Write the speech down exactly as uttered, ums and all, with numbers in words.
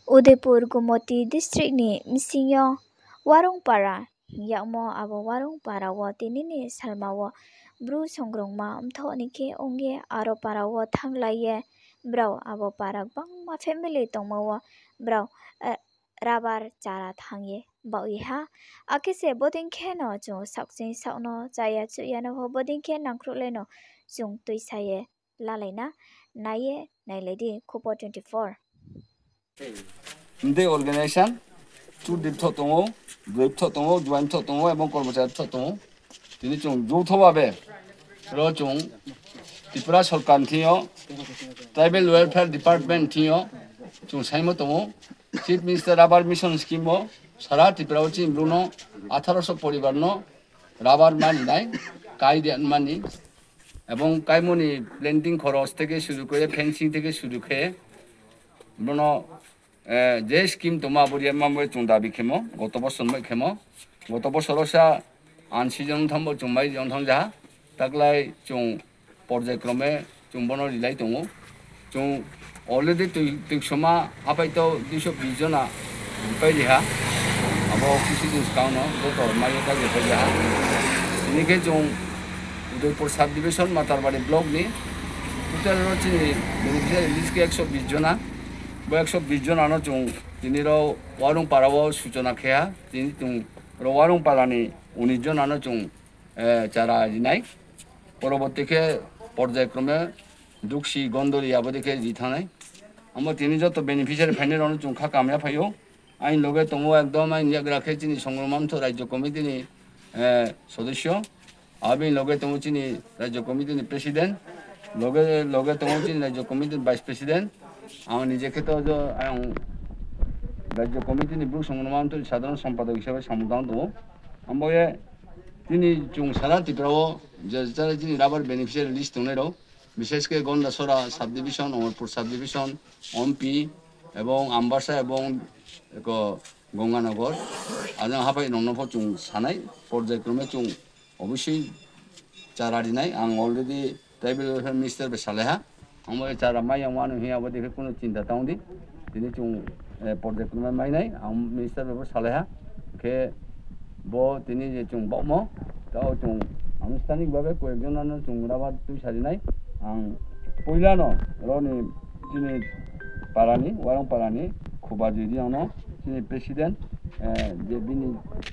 Udaipur Gomoti district ni bsing yo Warungpara hing yagmo abo Warungpara wo tini ni salma wo Bru songrongma mthoh ni khe ong ye aro para wo thannglai ye brao abo para gbangma family tongmo wo brao rubber chara thanng ye baoh ye ha. Akhe se bodei khe no chung saohkching saoh no chaya chuh ya no pho bodei khe nangkhruhlai no chung tuisa ye lalai na. Nai ye nailai di Khupor twenty-four. Mdei organization, chudri bthoh tong ou, broi bthoh tong ou, juaing bthoh tong ou, ebong kormochari bthoh tong ou. Tini chung joutho babe, ro chung Tripura sorkar thing yo, Tribal Welfare Department thing yo, chung saingmo tong ou, Chief Minister Rubber Mission Scheme wo, sara Tripura wo chini Bru no atharoso poribar no rubber mani nai, kai de mani, ebong kaimo ni planting khoros theke suru khe, fencing theke suru khe, Bru no, je scheme tongma abo ri ma bo chung dabi khemo, goto bosor mai khemo, goto bosor wo sa unseason ong thanng bo chung mai ong thanng ja ha, taklai chung porjai krome chung bo no rilai tong ou. Chung already tui, tuisoma apai to duiso bis jona pai ri ha. Abo kisi din skang no joto mai ye pai ri ha. Tini khe chung Udaipur subdivision Matarbari block ni total ro chini beneficiary list khe ekso bis jona. Bo ekso bis jona no chung tini ro Warungpara wo suchona khe ha. Tini chung ro Warungpara ni unis jona no chung chara ri nai. Poroborti khe porjai krome Duksi, Gondori abo dei khe ri thanng nai. Abo tini joto beneficiary phainai rao no chung kha kamya phai ou. Aini loge tong ou ekdom aini yagra khe chini Songrongma Mthoh Rajyo Committee ni sodosyo. Abini loge tong ou chini Rajyo Committee ni president. Loge, loge tong ou chini Rajyo Committee ni vice president. Ang nije khe to ang Rajyo Committee ni Bru Songrongma Mthoh ni sadharon sompadok hisabe samung tang tong ou. Abo ye tini chung sara Tripura wo je jara chini rubber beneficiary list tongnai rao, bishesh khe Gondasora subdivision, Omorpur subdivision, Ompi, ebong Ambasa ebong Gonganagar, ajang haphai nong no pho chung sanai, porjai krome chung oboisoi chara ri nai, ang already tribal welfare minister bai salai ha. Ang bo chara mai ya mano hing abo dei khe kuno chinta tang di. Tini chung porjai krome mai nai, ang minister bai pho salai ha. Khe bo tini je chung baohmo, tao chung anustanik babe koyek jona no chung rubber tuisa ri nai. Ang poila no ro ni chini para ni, Warungpara ni Khubajoi Reang no chini president, je bini